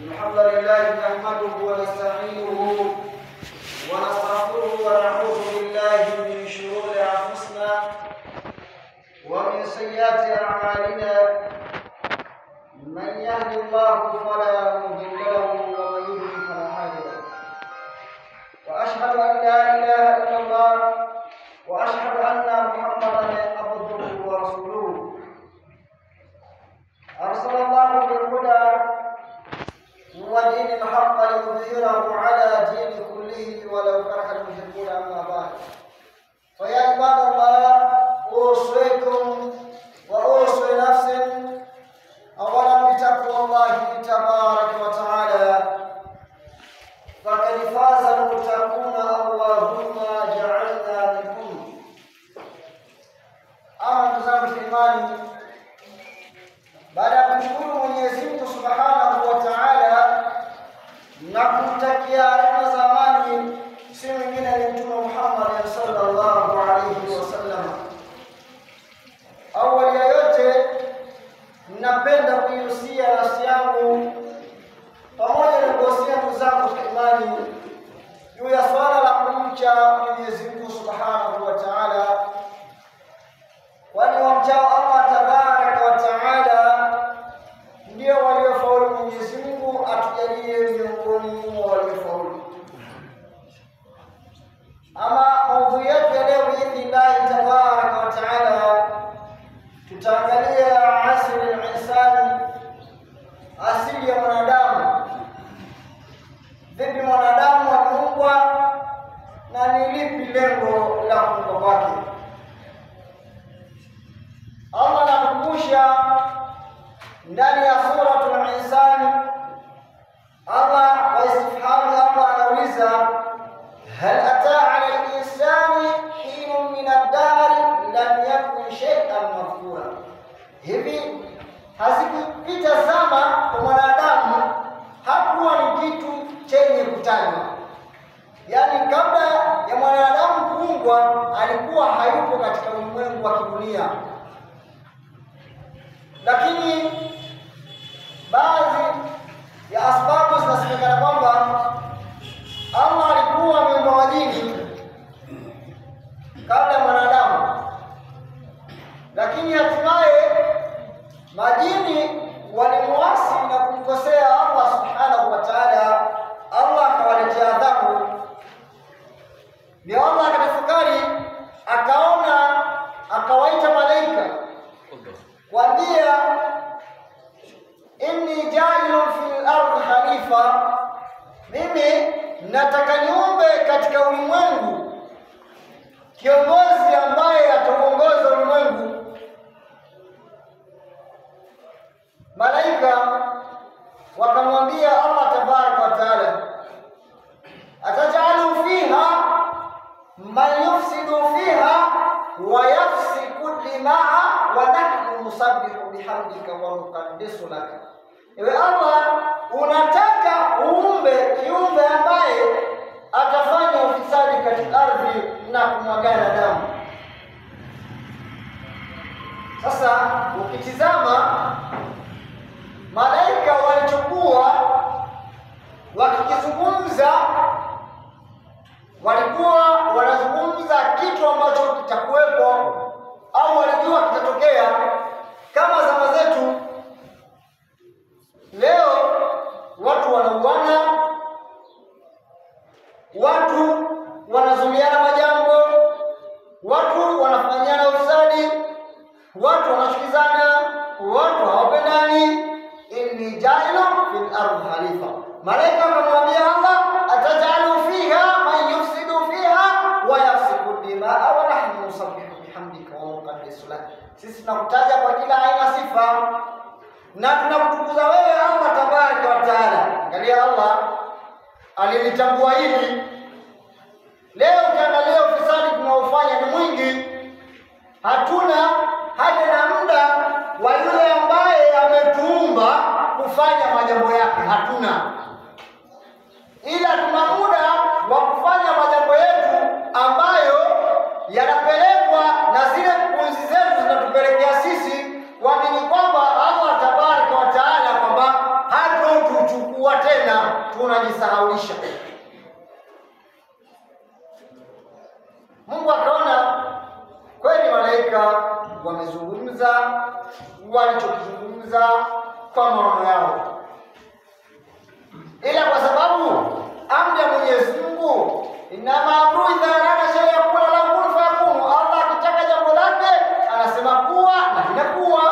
الحمد لله نحمده ونستعينه ونستغفره ونعوذ بالله من شرور انفسنا ومن سيئات اعمالنا، من يهد الله فلا مضل له ومن يضلل فلا هادي له، واشهد ان لا اله الا الله واشهد ان محمدا عبده ورسوله. ارسل الله بالهدى ودين الحق ليظهره على دين كله ولو كره المشركون. اما بعد، فيا عباد الله، اوصيكم واوصي نفسي اولا بتقوى الله تبارك وتعالى، فقد فاز المتقون، اللهم اجعلنا منهم. Ama ndugu zangu imani, baada ya kumshukuru Mwenyezi Mungu Subhanahu wa Ta'ala na kumtakia rehema za amani si mwingine ni Mtume Muhammad sallallahu alayhi wasallam. Awali ya yote, napenda kuihusia nafsi yangu pamoja na kuhusia ndugu zangu katika imani juu ya swala la kumcha Mwenyezi Mungu Subhanahu wa Ta'ala, kwani wamchao Allah tabaraka wa taala ndio waliofaulu. Mwenyezi Mungu atujalie miongoni mwa waliofaulu. Ama maudhui yetu ya leo biidhnillahi tabaraka wa taala, tutaangalia asili al-insani, asili ya mwanadamu. Vipi mwanadamu ameumbwa na ni lipi lengo la kuumbwa kwake? Allah anakumbusha ndani ya suratul Insani, Allah wa istifhamu, Allah anauliza hal ataa ala al-insani hinun min ad-dahri lam yakun shay'an madhkura, hivi hazikupita zama kwa mwanadamu hakuwa ni kitu chenye kutajwa. Yaani kabla ya mwanadamu kuumbwa alikuwa hayupo katika ulimwengu wa kidunia, lakini baadhi ya asbabu zinasemekana kwamba Allah alikuwa ameumba majini kabla ya mwanadamu, lakini hatimaye majini walimuasi na kumkosea Allah subhanahu wa ta'ala. Allah akawaletea adhabu. Ni Allah akatafakari, akaona, akawaita malaika kuambia inni jailun fil ardi khalifa, mimi katika ulimwengu kiongozi ambaye ataongoza ulimwengu. Malaika wakamwambia Allah tabaraka wa taala, atajalu fiha man yufsidu fiha wa yafsiku dimaa wa nahnu nusabbihu bihamdika wa nuqaddisu laka. Ewe Allah, unataka uumbe kiumbe ambaye atafanya ufisadi katika ardhi na kumwagana damu. Sasa ukitizama malaika walichokuwa wakikizungumza, walikuwa wanazungumza kitu ambacho kitakuwepo au walijua kitatokea. Kama zama zetu leo, watu wanauana, watu wanazuliana majambo, watu wanafanyana ufisadi, watu wanachukizana, watu hawapendani. Inni jailu fil ardi khalifa. Malaika wakamwambia Allah, atajalu fiha man yufsidu fiha wa yafsiku dimaa wa nahnu nusabbihu bihamdika wa nuqaddisu lak. Sisi tunakutaja kwa kila aina sifa na tunakutukuza wewe Allah tabaraka wa taala. Angalia, Allah alilitambua hili. Leo ukiangalia ufisadi tunaofanya ni mwingi, hatuna hata na muda wa yule ambaye ametuumba kufanya majambo yake, hatuna. Ila tuna muda wa kufanya majambo yetu ambayo yanapelekwa na zile pumzi zetu zinatupelekea sisi kuamini kwamba Allah tabaraka wa taala kwamba hatotuchukua tena, tunajisahaulisha. Mungu akaona kweli malaika wamezungumza walichokizungumza kwa maono yao, ila kwa sababu amri ya Mwenyezi Mungu, inama amru idha arada shay'an yaqulu lahu kun fayakun, Allah akitaka jambo lake anasema kuwa na linakuwa.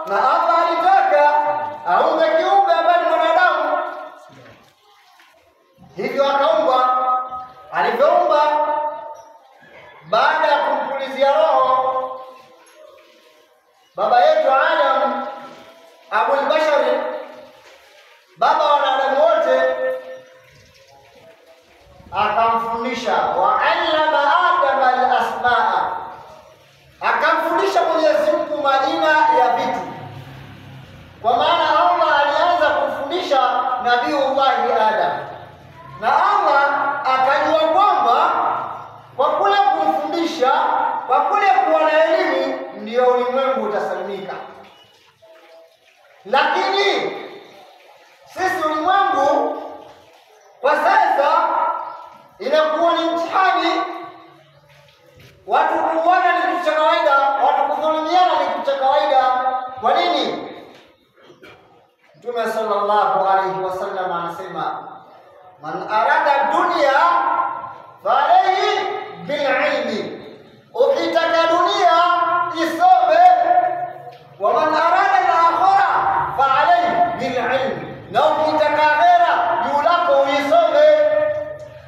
Na Allah alitaka aumbe kiumbe ambaye ni mwanadamu, hivyo akaumba. Alivyoumba, baada ya kumpulizia roho baba yetu Adam, Abul Bashari, baba wa wanadamu wote, akamfundisha wa allama Adama al-asmaa, akamfundisha Mwenyezi Mungu majina ya vitu. Kwa maana Allah alianza kumfundisha Nabiullahi Adam, na Allah akajua kwamba kwa kule kumfundisha, kwa kule kuwa na elimu, ndio ulimwengu utasalimika. Lakini sisi ulimwengu kwa sasa inakuwa ni mtihani. Watu kuuana ni kitu cha kawaida, watu kudhulumiana ni kitu cha kawaida. Kwa nini? Mtume sallallahu alayhi wasallam anasema, man arada dunya fa alayhi bil ilmi, ukitaka dunia isome. Wa man arada al-akhira fa alayhi bil ilmi, na ukitaka akhera juu lako uisome.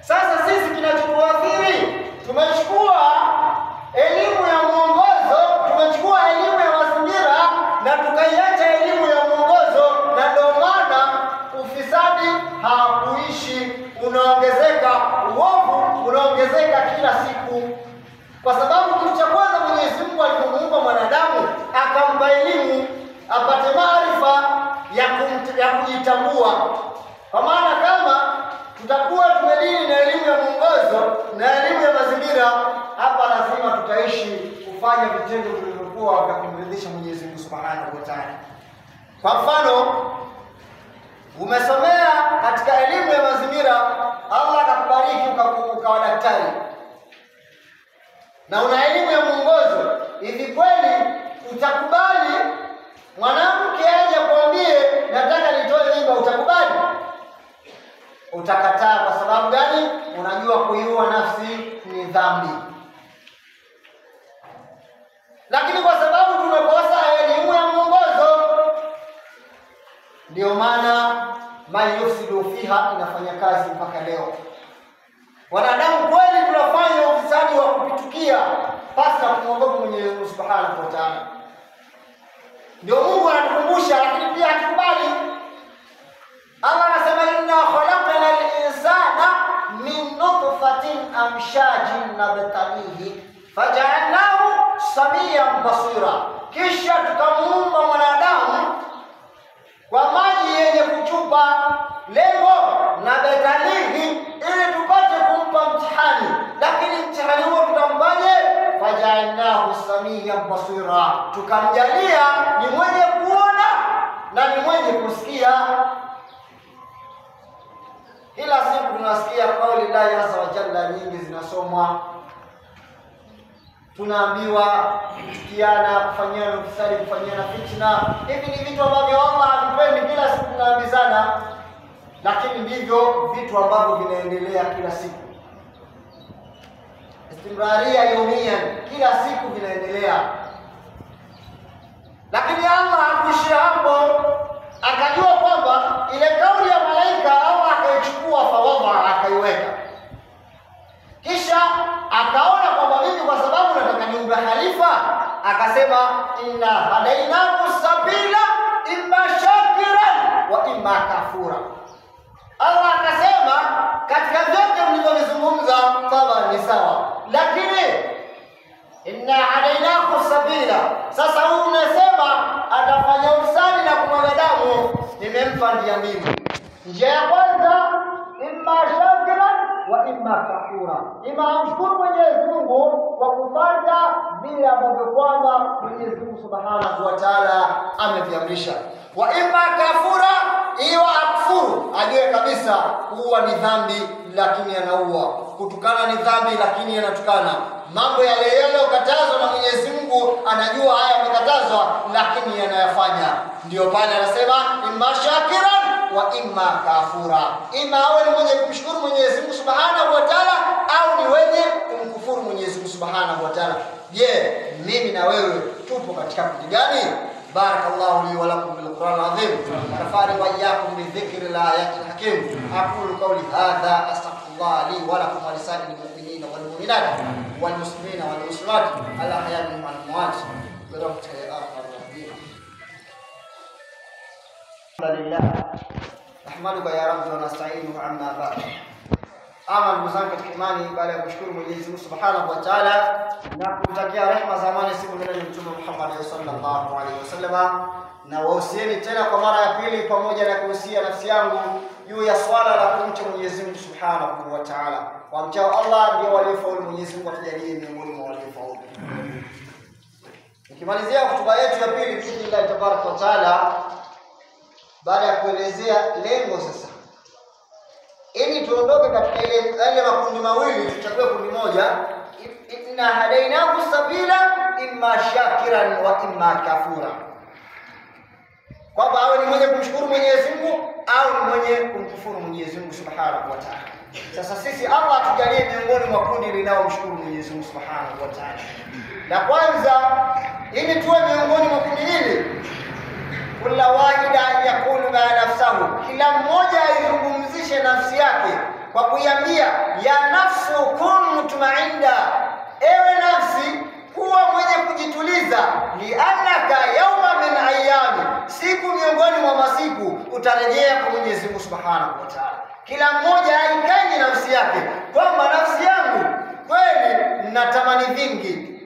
Sasa sisi kinachotuathiri, tumechukua elimu ya mwongozo, tumechukua elimu ya mazingira na tukaiacha elimu ya mwongozo, na ndio maana ufisadi hauishi, unaongezeka, uovu unaongezeka kila siku. Kwa sababu kitu cha kwanza Mwenyezi Mungu alipomuumba mwanadamu akampa elimu apate maarifa ya kujitambua. Kwa maana kama tutakuwa tumedili na elimu ya mwongozo na elimu ya mazingira, hapa lazima tutaishi kufanya vitendo vilivyokuwa vya kumridhisha Mwenyezi Mungu Subhanahu wa Ta'ala. Kwa mfano, umesomea katika elimu ya mazingira, Allah akakubariki ukawa daktari na una elimu ya mwongozo, hivi kweli utakubali mwanamke aje akwambie nataka nitoe mimba? Utakubali? Utakataa. Kwa sababu gani? Unajua kuiua nafsi ni dhambi. Lakini kwa sababu tumekosa elimu ya mwongozo, ndio maana mayufsidu fiha inafanya kazi mpaka leo. Wanadamu kweli tunafanya ufisadi wa kupitukia pasi na kumwogopa Mwenyezi Mungu Subhanahu wa Ta'ala. Ndio Mungu anatukumbusha, lakini pia hatukubali. Allah anasema inna khalaqna al-insana min nutfatin amshajin nabtalihi faja'alnahu samian basira, kisha tukamuumba mwanadamu kwa maji yenye kuchupa, lengo nabtalihi, ili tupate kumpa mtihani. Lakini mtihani huo tutampaje? Faja'alnahu samian basira, tukamjalia ni mwenye kuona na ni mwenye kusikia. Kila siku tunasikia kauli la Azza wa Jalla nyingi zinasomwa, tunaambiwa kuchukiana, kufanyiana ufisadi, kufanyiana fitna. Hivi ni vitu ambavyo Allah havipendi, kila siku tunaambizana, lakini ndivyo vitu ambavyo vinaendelea kila siku, istimraria yomia, kila siku vinaendelea. Lakini Allah hakuishia hapo, akajua kwamba ile kauli ya malaika Allah akaichukua fawadha, akaiweka. Kisha akaona kwamba mimi kwa sababu nataka niumbe khalifa, akasema inna hadainahu sabila imma shakiran wa imma kafura. Allah akasema katika vyote mlivyozungumza taba ni sawa, lakini inna hadainahu sabila, sasa huyu unasema atafanya ufisadi na kumwaga damu, nimempa njia mbili. Njia ya kwanza imma shakiran wa imma kafura, ima amshukuru Mwenyezi Mungu kwa kupata vile ambavyo kwamba Mwenyezi Mungu Subhanahu wa Ta'ala ameviamrisha, wa imma kafura, iwa akfuru, ajue kabisa kuua ni dhambi lakini anaua, kutukana ni dhambi lakini anatukana, mambo yale yaliyokatazwa na Mwenyezi Mungu anajua haya yamekatazwa lakini anayafanya. Ndio pale anasema imma shakiran wa imma kafura, ima awe ni mwenye kumshukuru Mwenyezi Mungu Subhanahu wa Ta'ala au ni wenye kumkufuru Mwenyezi Mungu Subhanahu wa Ta'ala. Je, mimi na wewe tupo katika kundi gani? Barakallahu li wa lakum bil Qur'an al-azim, nafa'ani wa iyyakum bi dhikri al-ayatil hakim. Aqulu qawli hadha astaghfirullah li wa lakum wa lisa'iril mu'minina wal mu'minat wal muslimina wal muslimat al ahya'i minhum wal amwat bi rahmatihi ya arhamar rahimin. Alhamdulillah nahmaduka ya rabbi wa nasta'inuhu, amma ba'd. Ama ndugu zangu katika imani, baada ya kushukuru Mwenyezi Mungu Subhanahu wa Ta'ala na kumtakia rehema za amani siku mbele ya Mtume Muhammad sallallahu alaihi wasallam, na wahusieni tena kwa mara ya pili pamoja na kuhusia nafsi yangu juu ya swala la kumcha Mwenyezi Mungu Subhanahu wa Ta'ala. Wamchao Allah ndio waliofaulu, Mwenyezi Mungu atujalie miongoni mwa waliofaulu. Nikimalizia hotuba yetu ya pili biidhnillah tabaraka wa taala, baada ya kuelezea lengo sasa, ili tuondoke katika ile makundi mawili, tuchague kundi moja. Inna hadainahu sabila imma shakiran wa imma kafura, kwamba awe ni mwenye kumshukuru Mwenyezi Mungu au ni mwenye kumkufuru Mwenyezi Mungu Subhanahu wa Ta'ala. Sasa sisi Allah atujalie miongoni mwa kundi linalomshukuru Mwenyezi Mungu Subhanahu wa Ta'ala. La kwanza, ili tuwe miongoni mwa kundi hili, kila wahida yakulu ma nafsahu, kila mmoja aizungumzishe nafsi yake kwa kuiambia ya nafsu kun mutmainda, ewe nafsi kuwa mwenye kujituliza, liannaka yauma min ayami, siku miongoni mwa masiku utarejea kwa Mwenyezi Mungu Subhanahu wa Ta'ala. Kila mmoja aikanye nafsi yake kwamba nafsi yangu kweli natamani vingi,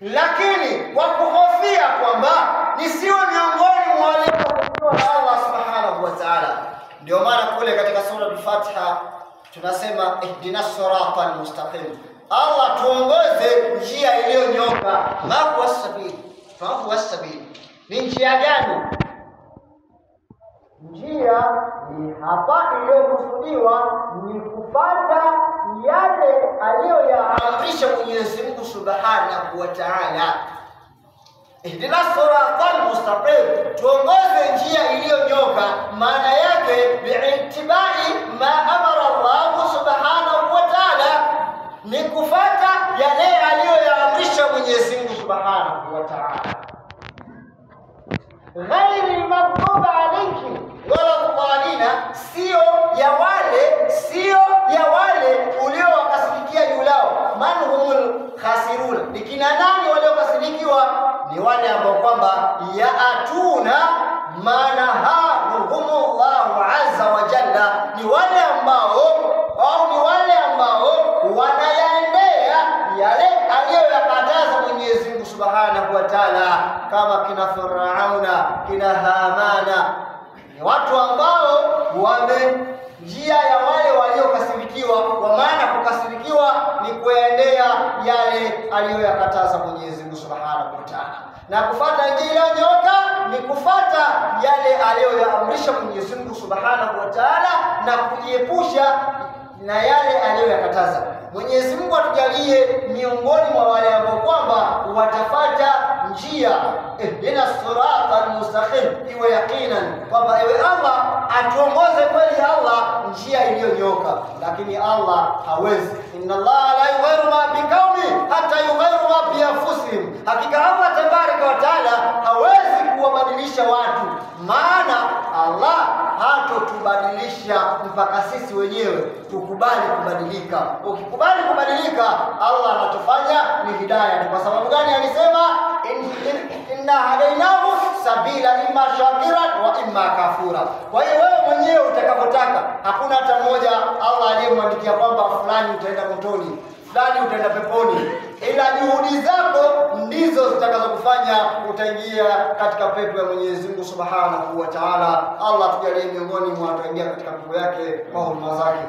lakini kwa kuhofia kwamba nisiwe miongoni mwa wale na Allah Subhanahu wa Ta'ala. Ndio maana kule katika sura al-Fatiha tunasema ihdinas siratal mustaqim, Allah tuongoze njia iliyonyoka. Ma huwa sabili, ma huwa sabili, ni njia gani? Njia ni hapa iliyokusudiwa ni kupata yale aliyoyaamrisha Mwenyezi Mungu Subhanahu wa Ta'ala. Ihdina siratal mustaqim, tuongoze njia iliyonyoka. Maana yake bi'ittibai ma amara Allah Subhanahu wa Ta'ala, ni kufuata yale aliyoyaamrisha Mwenyezi Mungu Subhanahu wa Ta'ala. Ghairi maghdubi alayhim wala dhalina, sio ya wale, sio ya wale Ni kina nani waliokasirikiwa? Ni wale ambao kwamba yaatuna manahahumullahu azza wa jalla, ni wale ambao au ni wale ambao wanayaendea yale aliyoyakataza Mwenyezi Mungu Subhanahu wa Ta'ala, kama kina Firauna, kina Hamana. Ni watu ambao wame njia ya wale waliokasirikiwa, kwa maana kukasirikiwa ni kuendea yale aliyoyakataza Mwenyezi Mungu Subhanahu wa Ta'ala, na kufuata njia iliyonyooka ni kufuata yale aliyoyaamrisha Mwenyezi Mungu Subhanahu wa Ta'ala na kujiepusha na yale aliyoyakataza. Mwenyezi Mungu atujalie miongoni mwa wale ambao kwamba watafata njia ihdina sirata almustaqim, iwe yaqinan kwamba ewe Allah atuongoze kweli Allah njia iliyonyooka. Lakini Allah hawezi, inna Allah la yughayyiru ma biqaumin hatta yughayyiru ma bi anfusihim, hakika Allah tabaraka wa taala hawezi kuwabadilisha watu, maana Allah hatotubadilisha mpaka sisi wenyewe tukubali kubadilika. Ukikubali kubadilika, Allah anatufanya ni hidayah. Kwa sababu gani? Alisema inna hadainahu sabila imma shakiran wa imma kafura. Kwa hiyo wewe mwenyewe utakapotaka, hakuna hata mmoja Allah aliyemwandikia kwamba fulani utaenda motoni, fulani utaenda peponi, ila juhudi zako ndizo zitakazokufanya utaingia katika pepo ya Mwenyezi Mungu Subhanahu wa Ta'ala. Allah tujalie miongoni mwa wataingia katika pepo yake kwa huruma zake.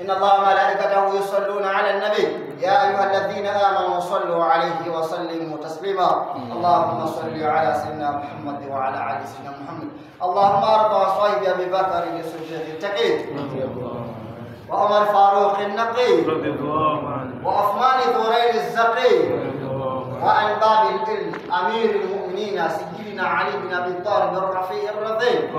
إن الله وملائكته يصلون على النبي يا أيها الذين آمنوا صلوا عليه وسلموا تسليما. اللهم صل على سيدنا محمد وعلى آل سيدنا محمد. اللهم ارض صاحب أبي بكر الصديق التقي، وعمر فاروق النقي، وعثمان ذو الزقي، وعن باب العلم أمير المؤمنين سيدنا علي بن أبي طالب الرفيع الرضي،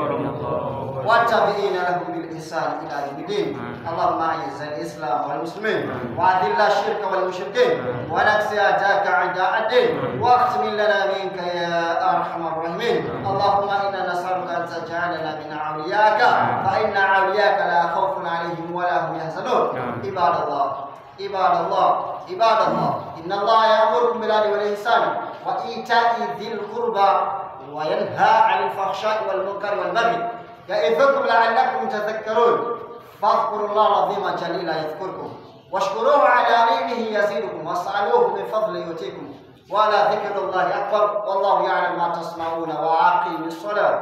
والتابعين لهم بالإحسان إلى يوم الدين. اللهم أعز الإسلام والمسلمين، وأذل الشرك والمشركين، ونكس أعداءك أعداء الدين، واختم لنا منك يا أرحم الراحمين. اللهم إنا نسألك أن تجعلنا من أوليائك، فإن أولياءك لا خوف عليهم ولا هم يحزنون. عباد الله، عباد الله، عباد الله، إن الله يأمركم بالعدل والإحسان وإيتاء ذي القربى وينهى عن الفحشاء والمنكر والبغي يعظكم لعلكم تذكرون. فاذكروا الله العظيم الجليل يذكركم، واشكروه على نعمه يزيدكم، واسألوه من فضله يؤتيكم، ولا ذكر الله أكبر، والله يعلم ما تصنعون. وأقيموا الصلاة.